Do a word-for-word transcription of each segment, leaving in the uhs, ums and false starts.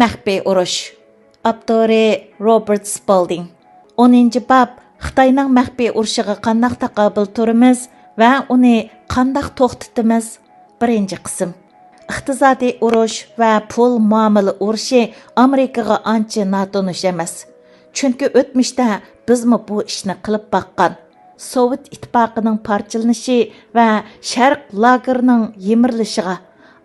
مەخپىي ئۇرۇش. ئاپتورى: روبېرت سپالدىڭ. ئونىنچى باب. خىتاينىڭ مەخپىي ئۇرۇشىغا قانداق تاقابىل تۇرىمىز ۋە ئۇنى قانداق توختىتىمىز؟ بىرىنچى قىسىم. ئىقتىسادىي ئۇرۇش ۋە پۇل مۇئامىلە ئۇرۇشى ئامېرىكىغا ئانچە ناتونۇش ئەمەس. چۈنكى ئۆتمۈشتە بىزمۇ بۇ ئىشنى قىلىپ باققان. سوۋېت ئىتتىپاقىنىڭ پارچىلىنىشى ۋە شەرق لاگېرىنىڭ يىمىرىلىشىغا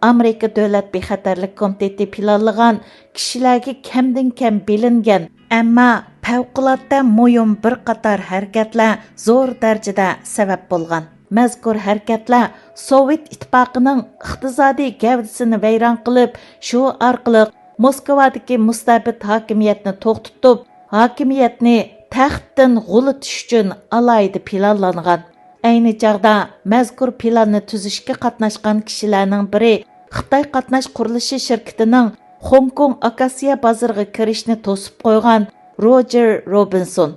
ئامېرىكا دۆلەت بىخەتەرلىك كومىتېتى پىلانلىغان كىشىلەرگە كەمدىن كەم بىلىنگەن، ئەمما پەۋقۇلئاددە مۇھىم بىر قاتار ھەرىكەتلەر زور دەرىجىدە سەۋەب بولغان. مەزكۇر ھەرىكەتلەر سوۋېت ئىتتىپاقىنىڭ ئىقتىسادىي گەۋدىسىنى ۋەيران قىلىپ، شۇ ئارقىلىق موسكۋادىكى مۇستەبىت ھاكىمىيەتنى توختىتىپ، ھاكىمىيەتنى تەختتىن غۇلىتىش ئۈچۈن ئالاھىدە پىلانلانغان. ئەينى چاغدا مەزكۇر پىلاننى تۈزۈشكە قاتناشقان كىشىلەرنىڭ بىرى، خىتاي قاتناش قۇرۇلۇشى شىركىتىنىڭ خوڭكوڭ ئاكسىيە بازىرىغا كىرىشنى توسۇپ قويغان روجېر روبىنسون.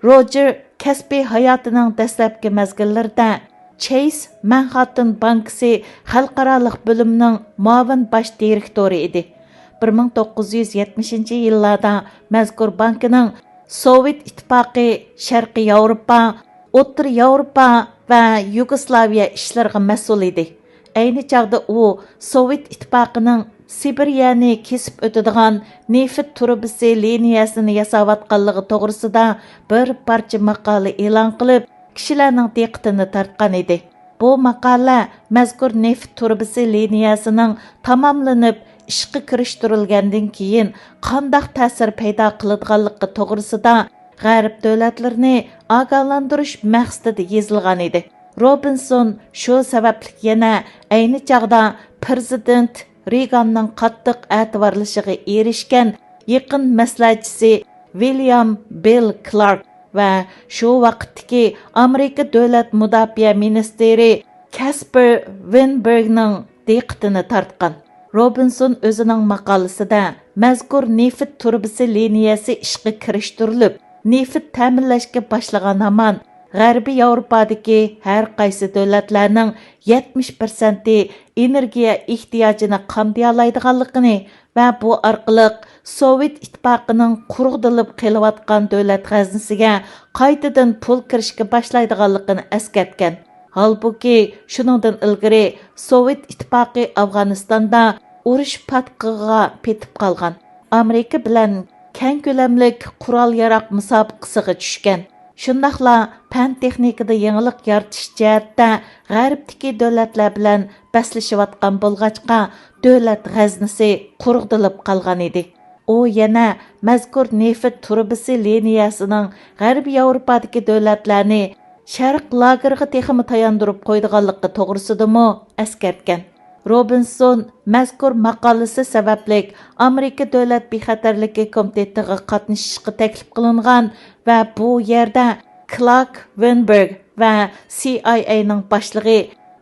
روجېر كەسپىي ھاياتىنىڭ دەسلەپكى مەزگىللىرىدە چېيس مانھاتتېن بانكىسى خەلقئارالىق بۆلۈمىنىڭ مۇئاۋىن باش دىرېكتورى ئىدى. بىر مىڭ توققۇز يۈز يەتمىشىنچى يىللاردا مەزكۇر بانكىنىڭ سوۋېت ئىتتىپاقى، شەرقىي ياۋروپا، ئوتتۇرا ياۋروپا ۋە يۇگوسلاۋىيە ئىشلىرىغا مەسئۇل ئىدى. ئەينى چاغدا ئۇ سوۋېت ئىتتىپاقىنىڭ سىبىرىيەنى كېسىپ ئۆتىدىغان نېفىت تۇرۇبىسى لىنىيەسىنى ياساۋاتقانلىقى توغرىسىدا بىر پارچە ماقالە ئېلان قىلىپ، كىشىلەرنىڭ دىققىتىنى تارتقان ئىدى. بۇ ماقالە مەزكۇر نېفىت تۇرۇبىسى لىنىيەسىنىڭ تاماملىنىپ ئىشقا كىرىشتۈرۈلگەندىن كېيىن قانداق تەسىر پەيدا قىلىدىغانلىقى توغرىسىدا غەرب دۆلەتلىرىنى ئاگاھلاندۇرۇش مەقسىتىدە يېزىلغان ئىدى. روبىنسون شۇ سەۋەبلىك يەنە ئەينى چاغدا پىرېزىدېنت رېيگاننىڭ قاتتىق ئەتىۋارلىشىغا ئېرىشكەن يېقىن مەسلىھەتچىسى ۋىليام بىل كلارك ۋە شۇ ۋاقىتتىكى ئامېرىكا دۆلەت مۇداپىئە مىنىستىرى كەسپېر ۋىنبېرگنىڭ دىققىتىنى تارتقان. روبىنسون ئۆزىنىڭ ماقالىسىدە مەزكۇر نېفىت تۇرۇبىسى لىنىيەسى ئىشقا كىرىشتۈرۈلۈپ، نېفىت تەمىنلەشكە باشلىغان ھامان، غەربىي ياۋروپادىكى ھەر قايسى دۆلەتلەرنىڭ يەتمىش پىرسەنتى ئېنېرگىيە ئېھتىياجىنى قامدىيالايدىغانلىقىنى ۋە بۇ ئارقىلىق سوۋېت ئىتتىپاقىنىڭ قۇرۇقدىلىپ قېلىۋاتقان دۆلەت غەزنىسىگە قايتىدىن پۇل كىرىشكە باشلايدىغانلىقىنى ئەسكەرتكەن. ھالبۇكى، شۇنىڭدىن ئىلگىرى سوۋېت ئىتتىپاقى ئافغانىستاندا ئۇرۇش پاتقىقىغا پېتىپ قالغان، ئامېرىكا بىلەن كەڭ كۆلەملىك قورال-ياراغ مۇسابىقىسىغا چۈشكەن، شۇنداقلا پەن-تېخنىكىدا يېڭىلىق يارىتىش جەھەتتە غەربتىكى دۆلەتلەر بىلەن بەسلىشىۋاتقان بولغاچقا، دۆلەت غەزنىسى قۇرۇقدىلىپ قالغان ئىدى. ئۇ يەنە مەزكۇر نېفىت تۇرۇبىسى لىنىيەسىنىڭ غەربىي ياۋروپادىكى دۆلەتلەرنى شەرق لاگېرىغا تېخىمۇ تاياندۇرۇپ قويىدىغانلىقى توغرىسىدىمۇ ئەسكەرتكەن. روبىنسون مەزكۇر ماقالىسى سەۋەبلىك ئامېرىكا دۆلەت بىخەتەرلىكى كومىتېتىغا قاتنىشىشقا تەكلىپ قىلىنغان ۋە بۇ يەردە كلارك ۋېنبېرگ ۋە سى ئاي ئەينىڭ باشلىقى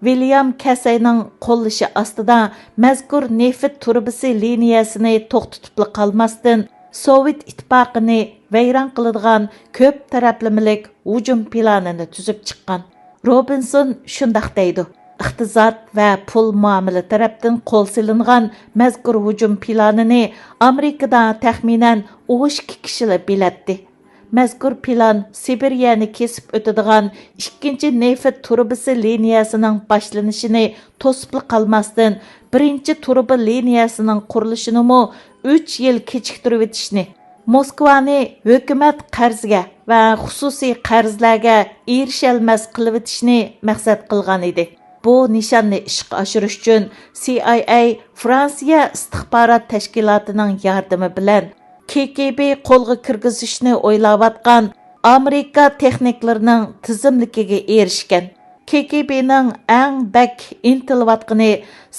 ۋىليام كەسەينىڭ قوللىشى ئاستىدا مەزكۇر نېفىت تۇرۇبىسى لىنىيەسىنى توختىتىپلا قالماستىن، سوۋېت ئىتتىپاقىنى ۋەيران قىلىدىغان كۆپ تەرەپلىمىلىك ھۇجۇم پىلانىنى تۈزۈپ چىققان. روبىنسون شۇنداق دەيدۇ: «ئىقتىساد ۋە پۇل مۇئامىلە تەرەپتىن قول سېلىنغان مەزكۇر ھۇجۇم پىلانىنى ئامېرىكىدا تەخمىنەن ئون ئىككى كىشىلا بىلەتتى.» مەزكۇر پىلان سىبىرىيەنى كېسىپ ئۆتىدىغان ئىككىنچى نېفىت تۇرۇبىسى لىنىيەسىنىڭ باشلىنىشىنى توسۇپلا قالماستىن، بىرىنچى تۇرۇبا لىنىيەسىنىڭ قۇرۇلۇشىنىمۇ ئۈچ يىل كېچىكتۈرۈۋېتىشنى، موسكۋانى ھۆكۈمەت قەرزىگە ۋە خۇسۇسىي قەرزلەرگە ئېرىشەلمەس قىلىۋېتىشنى مەقسەت قىلغان ئىدى. بۇ نىشاننى ئىشقا ئاشۇرۇش ئۈچۈن سى ئاي ئەي فرانسىيە ئىستىخبارات تەشكىلاتىنىڭ ياردىمى بىلەن كې گې بې قولغا كىرگۈزۈشنى ئويلاۋاتقان ئامېرىكا تېخنىكلىرىنىڭ تىزىملىكىگە ئېرىشكەن. كې گې بېنىڭ ئەڭ بەك ئىنتىلىۋاتقىنى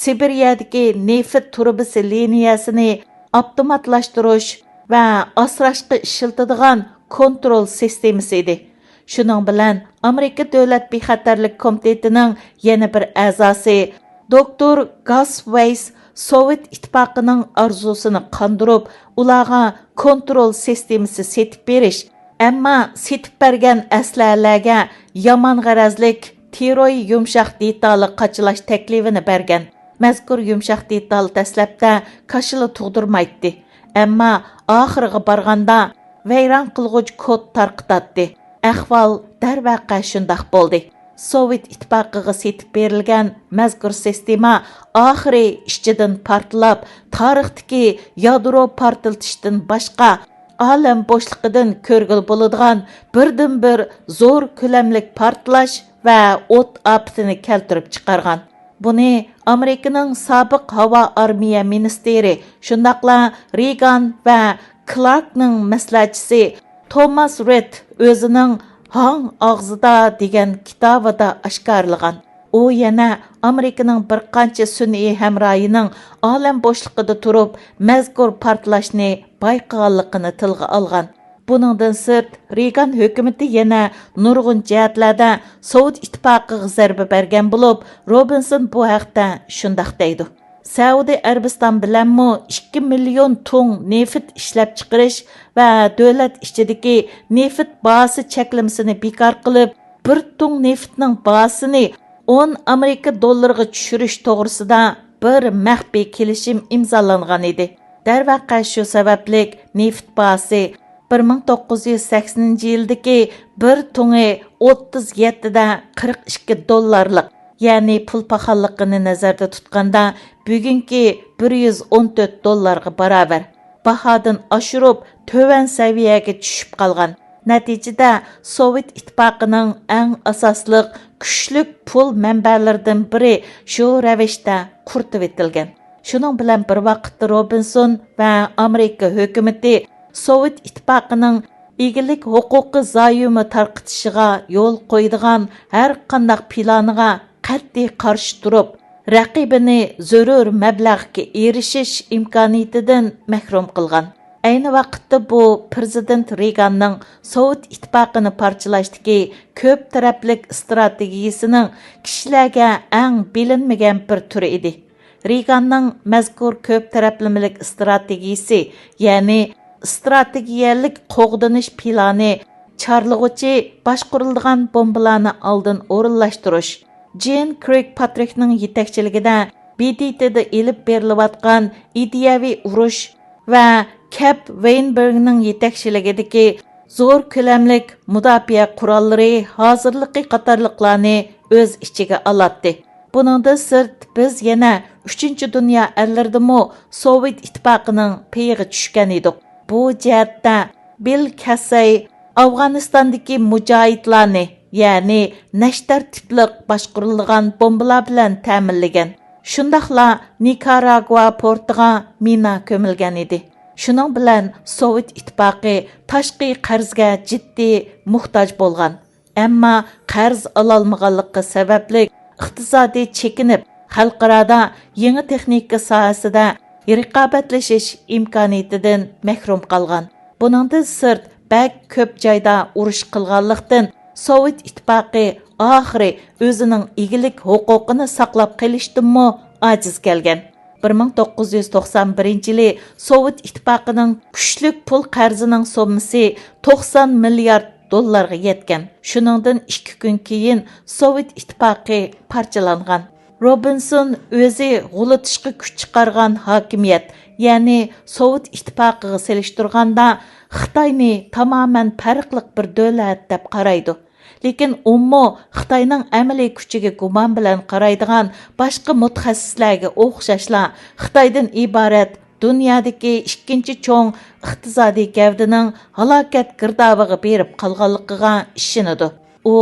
سىبىرىيەدىكى نېفىت تۇرۇبىسى لىنىيەسىنى ئاپتوماتلاشتۇرۇش ۋە ئاسراشقا ئىشلىتىدىغان كونترول سىستېمىسى ئىدى. شۇنىڭ بىلەن ئامېرىكا دۆلەت بىخەتەرلىك كومىتېتىنىڭ يەنە بىر ئەزاسى دوكتور گاس ۋەيس سوۋېت ئىتتىپاقىنىڭ ئارزۇسىنى قاندۇرۇپ، ئۇلارغا كونترول سىستېمىسى سېتىپ بېرىش، ئەمما سېتىپ بەرگەن ئەسلىھەلەرگە يامان غەرەزلىك تېررور يۇمشاق دېتالى قاچىلاش تەكلىپىنى بەرگەن. مەزكۇر يۇمشاق دېتال دەسلەپتە كاشىلا تۇغدۇرمايتتى. ئەمما ئاخىرىغا بارغاندا ۋەيران قىلغۇچ كود تارقىتاتتى. ئەھۋال دەرۋەقە شۇنداق بولدى. سوۋېت ئىتتىپاقىغا سېتىپ بېرىلگەن مەزكۇر سىستېما ئاخىرى ئىچىدىن پارتلاپ، تارىختىكى يادرو پارتلىتىشتىن باشقا ئالەم بوشلۇقىدىن كۆرگىلى بولىدىغان بىردىنبىر زور كۆلەملىك پارتلاش ۋە ئوت ئاپىتىنى كەلتۈرۈپ چىقارغان. بۇنى ئامېرىكىنىڭ سابىق ھاۋا ئارمىيە مىنىستىرى، شۇنداقلا رېيگان ۋە كلاركنىڭ مەسلىھەتچىسى توماس رېد ئۆزىنىڭ ھاڭ ئاغزىدا دېگەن كىتابىدا ئاشكارىلىغان. ئۇ يەنە ئامېرىكىنىڭ بىر قانچە سۈنئىي ھەمراھىنىڭ ئالەم بوشلۇقىدا تۇرۇپ مەزكۇر پارتلاشنى بايقىغانلىقىنى تىلغا ئالغان. بۇنىڭدىن سىرت، رېيگان ھۆكۈمىتى يەنە نۇرغۇن جەھەتلەردە سوۋېت ئىتتىپاقىغا زەربە بەرگەن بولۇپ، روبىنسون بۇ ھەقتە شۇنداق دەيدۇ: سەئۇدى ئەرەبىستان بىلەنمۇ ئىككى مىليون تۇڭ نېفىت ئىشلەپچىقىرىش ۋە دۆلەت ئىچىدىكى نېفىت باھاسى چەكلىمىسىنى بىكار قىلىپ، بىر تۇڭ نېفىتنىڭ باھاسىنى ئون ئامېرىكا دوللىرىغا چۈشۈرۈش توغرىسىدا بىر مەخپىي كېلىشىم ئىمزالانغان ئىدى. دەرۋەقە، شۇ سەۋەبلىك نېفىت باھاسى بىر مىڭ توققۇز يۈز سەكسىنىنچى يىلدىكى بىر تۇڭى ئوتتۇز يەتتە دە قىرىق ئىككى دوللارلىق، يەنى پۇل پاخاللىقىنى نەزەردە تۇتقاندا، بۈگۈنكى بىر يۈز ئون تۆت دوللارغا باراۋەر باھادىن ئاشۇرۇپ، تۆۋەن سەۋىيەگە چۈشۈپ قالغان. نەتىجىدە، سوۋېت ئىتتىپاقىنىڭ ئەڭ ئاساسلىق، كۈچلۈك پۇل مەنبەلىرىدىن بىرى شۇ رەۋىشتە قۇرۇتۇۋېتىلگەن. شۇنىڭ بىلەن بىر ۋاقىتتا، روبىنسون ۋە ئامېرىكا ھۆكۈمىتى سوۋېت ئىتتىپاقىنىڭ ئىگىلىك ھوقۇقى زايومى تارقىتىشىغا يول قويىدىغان ھەر قانداق پىلانىغا قەتئىي قارشى تۇرۇپ، رەقىبىنى زۆرۈر مەبلەغكە ئېرىشىش ئىمكانىيىتىدىن مەھرۇم قىلغان. ئەينى ۋاقىتتا بۇ پىرېزىدېنت رېيگاننىڭ سوۋېت ئىتتىپاقىنى پارچىلاشتىكى كۆپ تەرەپلىك ئىستراتېگىيىسىنىڭ كىشىلەرگە ئەڭ بىلىنمىگەن بىر تۈرى ئىدى. رېيگاننىڭ مەزكۇر كۆپ تەرەپلىمىلىك ئىستراتېگىيىسى، يەنى ئىستراتېگىيەلىك قوغدىنىش پىلانى، چارلىغۇچى باشقۇرۇلىدىغان بومبىلارنى ئالدىن ئورۇنلاشتۇرۇش، جېن كىركپاترىكنىڭ يېتەكچىلىكىدە ب د ت دا ئېلىپ بېرىلىۋاتقان ئىدىيەۋى ئۇرۇش ۋە كەپ ۋېينبېرگنىڭ يېتەكچىلىكىدىكى زور كۆلەملىك مۇداپىئە قوراللىرى ھازىرلىقى قاتارلىقلارنى ئۆز ئىچىگە ئالاتتى. بۇنىڭدىن سىرت، بىز يەنە ئۈچىنچى دۇنيا ئەللىرىدىمۇ سوۋېت ئىتتىپاقىنىڭ پېيىغا چۈشكەن ئىدۇق. بۇ جەھەتتە بىل كەسەي ئافغانىستاندىكى مۇجاھىدلارنى، يەنى نەشتەر تىپلىق باشقۇرۇلىدىغان بومبىلار بىلەن تەمىنلىگەن. شۇنداقلا نىكاراگۇا پورتىغا مىنا كۆمۈلگەن ئىدى. شۇنىڭ بىلەن سوۋېت ئىتتىپاقى تاشقى قەرزگە جىددىي موھتاج بولغان. ئەمما قەرز ئالالمىغانلىقى سەۋەبلىك ئىقتىسادى چېكىنىپ، خەلقئارادا يېڭى تېخنىكا ساھەسىدە رىقابەتلىشىش ئىمكانىيىتىدىن مەھرۇم قالغان. بۇنىڭدىن سىرت، بەك كۆپ جايدا ئۇرۇش قىلغانلىقتىن، سوۋېت ئىتتىپاقى ئاخىرى ئۆزىنىڭ ئىگىلىك ھوقۇقىنى ساقلاپ قېلىشتىنمۇ ئاجىز كەلگەن. بىر مىڭ توققۇز يۈز توقسان بىرىنچى يىلى سوۋېت ئىتتىپاقىنىڭ كۈچلۈك پۇل قەرزىنىڭ سوممىسى توقسان مىليارد دوللارغا يەتكەن. شۇنىڭدىن ئىككى كۈن كېيىن سوۋېت ئىتتىپاقى پارچىلانغان. روبىنسون ئۆزى غۇلىتىشقا كۈچ چىقارغان ھاكىمىيەت، يەنى سوۋېت ئىتتىپاقىغا سېلىشتۇرغاندا، خىتاينى تامامەن پەرقلىق بىر دۆلەت دەپ قارايدۇ. لېكىن ئۇمۇ خىتاينىڭ ئەمەلىي كۈچىگە گۇمان بىلەن قارايدىغان باشقا مۇتەخەسسىسلەرگە ئوخشاشلا، خىتايدىن ئىبارەت دۇنيادىكى ئىككىنچى چوڭ ئىقتىسادىي گەۋدىنىڭ ھالاكەت گىردابىغا بېرىپ قالغانلىقىغا ئىشىنىدۇ. ئۇ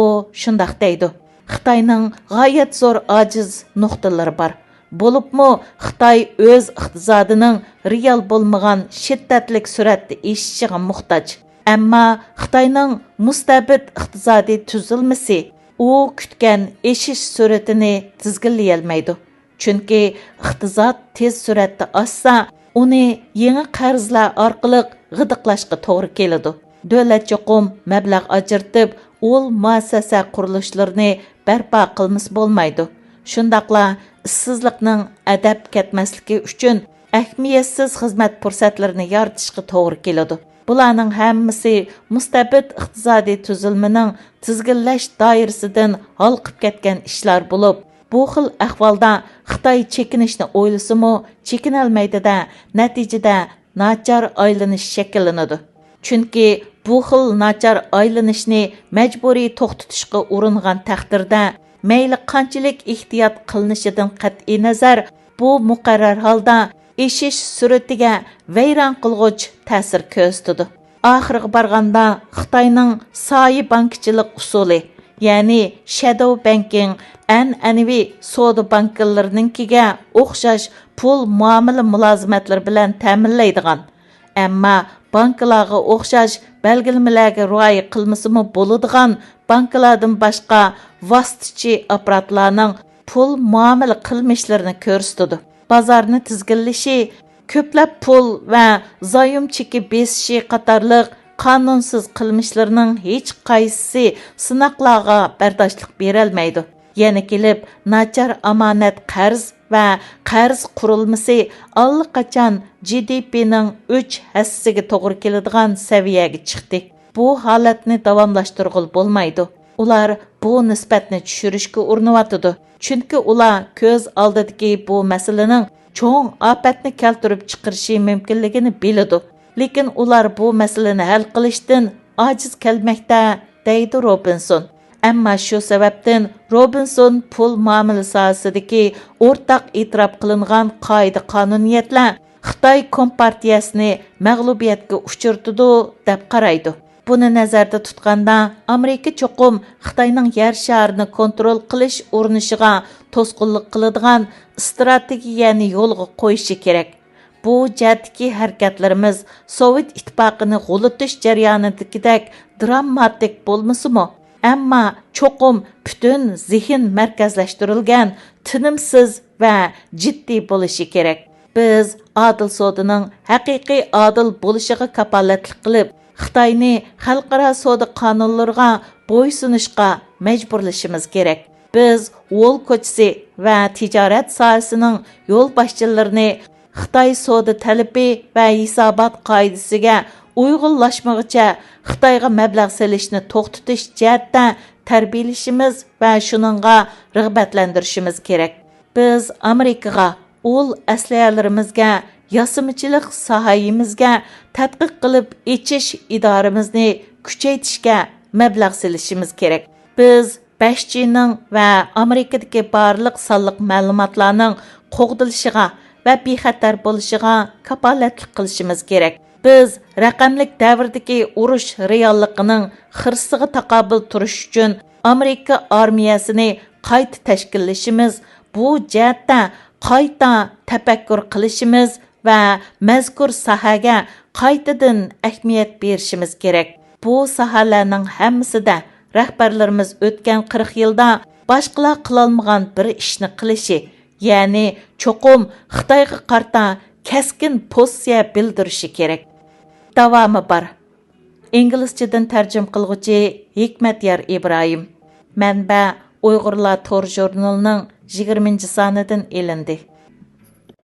شۇنداق دەيدۇ: خىتاينىڭ غايەت زور ئاجىز نۇقتىلىرى بار. بولۇپمۇ خىتاي ئۆز ئىقتىسادىنىڭ رېئال بولمىغان شىددەتلىك سۈرئەتتە ئېشىشىغا موھتاج. ئەمما خىتاينىڭ مۇستەبىت ئىقتىسادىي تۈزۈلمىسى ئۇ كۈتكەن ئېشىش سۈرئىتىنى تىزگىنلىيەلمەيدۇ. چۈنكى ئىقتىساد تېز سۈرئەتتە ئاشسا، ئۇنى يېڭى قەرزلەر ئارقىلىق غىدىقلاشقا توغرا كېلىدۇ. دۆلەت چوقۇم مەبلەغ ئاجرىتىپ، ئۇل مۇئەسسەسە قۇرۇلۇشلىرىنى بەرپا قىلمىسا بولمايدۇ. شۇنداقلا ئىشسىزلىقنىڭ ئەدەپ كەتمەسلىكى ئۈچۈن ئەھمىيەتسىز خىزمەت پۇرسەتلىرىنى يارىتىشقا توغرا كېلىدۇ. بۇلارنىڭ ھەممىسى مۇستەبىت ئىقتىسادىي تۈزۈلمىنىڭ تىزگىنلەش دائىرىسىدىن ھالقىپ كەتكەن ئىشلار بولۇپ، بۇ خىل ئەھۋالدا خىتاي چېكىنىشنى ئويلىسىمۇ چېكىنەلمەيدۇ-دە، نەتىجىدە ناچار ئايلىنىش شەكىللىنىدۇ. چۈنكى بۇ خىل ناچار ئايلىنىشنى مەجبۇرىي توختىتىشقا ئۇرۇنغان تەقدىردە، مەيلى قانچىلىك ئېھتىيات قىلىنىشىدىن قەتئىينەزەر، بۇ مۇقەررەر ھالدا ئېشىش سۈرئىتىگە ۋەيران قىلغۇچ تەسىر كۆرسىتىدۇ. ئاخىرىغا بارغاندا، خىتاينىڭ سايە بانكىچىلىق ئۇسۇلى، يەنى شەدو بانكىڭ ئەنئەنىۋى سودا بانكىلىرىنىڭكىگە ئوخشاش پۇل مۇئامىلە مۇلازىمەتلىرى بىلەن تەمىنلەيدىغان، ئەمما بانكىلارغا ئوخشاش بەلگىلىمىلەرگە رىئايە قىلمىسىمۇ بولىدىغان بانكىلاردىن باشقا ۋاسىتىچى ئاپپاراتلارنىڭ پۇل مۇئامىلە قىلمىشلىرىنى كۆرسىتىدۇ. بازارنى تىزگىنلىشى، كۆپلەپ پۇل ۋە زايوم چېكى بېسىشى قاتارلىق قانۇنسىز قىلمىشلىرىنىڭ ھېچقايسىسى سىناقلارغا بەرداشلىق بېرەلمەيدۇ. يەنە كېلىپ، ناچار ئامانەت قەرز ۋە قەرز قۇرۇلمىسى ئاللىقاچان جىدىپىنىڭ ئۈچ ھەسسىسىگە توغرا كېلىدىغان سەۋىيەگە چىقتى. بۇ ھالەتنى داۋاملاشتۇرغىلى بولمايدۇ. ئۇلار بۇ نىسبەتنى چۈشۈرۈشكە ئۇرۇنۇۋاتىدۇ. چۈنكى ئۇلار كۆز ئالدىدىكى بۇ مەسىلىنىڭ چوڭ ئاپەتنى كەلتۈرۈپ چىقىرىشى مۇمكىنلىكىنى بىلىدۇ. لېكىن ئۇلار بۇ مەسىلىنى ھەل قىلىشتىن ئاجىز كەلمەكتە، دەيدۇ روبىنسون. ئەمما شۇ سەۋەبتىن روبىنسون پۇل مۇئامىلە ساھەسىدىكى ئورتاق ئېتىراپ قىلىنغان قائىدە-قانۇنىيەتلەر خىتاي كومپارتىيەسىنى مەغلۇبىيەتكە ئۇچرىتىدۇ، دەپ قارايدۇ. بۇنى نەزەردە تۇتقاندا، ئامېرىكا چوقۇم خىتاينىڭ يەر شارىنى كونترول قىلىش ئۇرۇنۇشىغا توسقۇنلۇق قىلىدىغان ئىستراتېگىيەنى يولغا قويۇشى كېرەك. بۇ جەھەتتىكى ھەرىكەتلىرىمىز سوۋېت ئىتتىپاقىنى غۇلىتىش جەريانىدىكىدەك دراماتىك بولمىسىمۇ، ئەمما چوقۇم پۈتۈن زېھىن مەركەزلەشتۈرۈلگەن، تىنىمسىز ۋە جىددىي بولۇشى كېرەك. بىز ئادىل سودىنىڭ ھەقىقىي ئادىل بولۇشىغا كاپالەتلىك قىلىپ، خىتاينى خەلقئارا سودا قانۇنلىرىغا بويسۇنۇشقا مەجبۇرلىشىمىز كېرەك. بىز ۋول كوچىسى ۋە تىجارەت ساھەسىنىڭ يولباشچىلىرىنى خىتاي سودا تەلىپى ۋە ھېسابات قائىدىسىگە ئۇيغۇنلاشمىغۇچە خىتايغا مەبلەغ سېلىشنى توختىتىش جەھەتتە تەربىيەلىشىمىز ۋە شۇنىڭغا رىغبەتلەندۈرۈشىمىز كېرەك. بىز ئامېرىكىغا ئۇل ئەسلىھەلىرىمىزگە، ياسىمىچىلىق ساھەيىمىزگە، تەتقىق قىلىپ ئېچىش ئىدارىمىزنى كۈچەيتىشكە مەبلەغ سېلىشىمىز كېرەك. بىز بەش جىنىڭ ۋە ئامېرىكىدىكى بارلىق سانلىق مەلۇماتلارنىڭ قوغدىلىشىغا ۋە بىخەتەر بولۇشىغا كاپالەتلىك قىلىشىمىز كېرەك. بىز رەقەملىك دەۋردىكى ئۇرۇش رېئاللىقىنىڭ خىرىسىغا تاقابىل تۇرۇش ئۈچۈن ئامېرىكا ئارمىيەسىنى قايتا تەشكىللىشىمىز، بۇ جەھەتتە قايتا تەپەككۇر قىلىشىمىز ۋە مەزكۇر ساھەگە قايتىدىن ئەھمىيەت بېرىشىمىز كېرەك. بۇ ساھەلەرنىڭ ھەممىسىدە رەھبەرلىرىمىز ئۆتكەن قىرىق يىلدا باشقىلار قىلالمىغان بىر ئىشنى قىلىشى، يەنى چوقۇم خىتايغا قارىتا كەسكىن پوزىتسىيە بىلدۈرۈشى كېرەك. داۋامى بار. ئىنگلىزچىدىن تەرجىمە قىلغۇچى ھېكمەتيار ئىبراھىم. مەنبە: ئۇيغۇرلار تور ژۇرنىلىنىڭ يىگىرمىنچى سانىدىن ئېلىندى.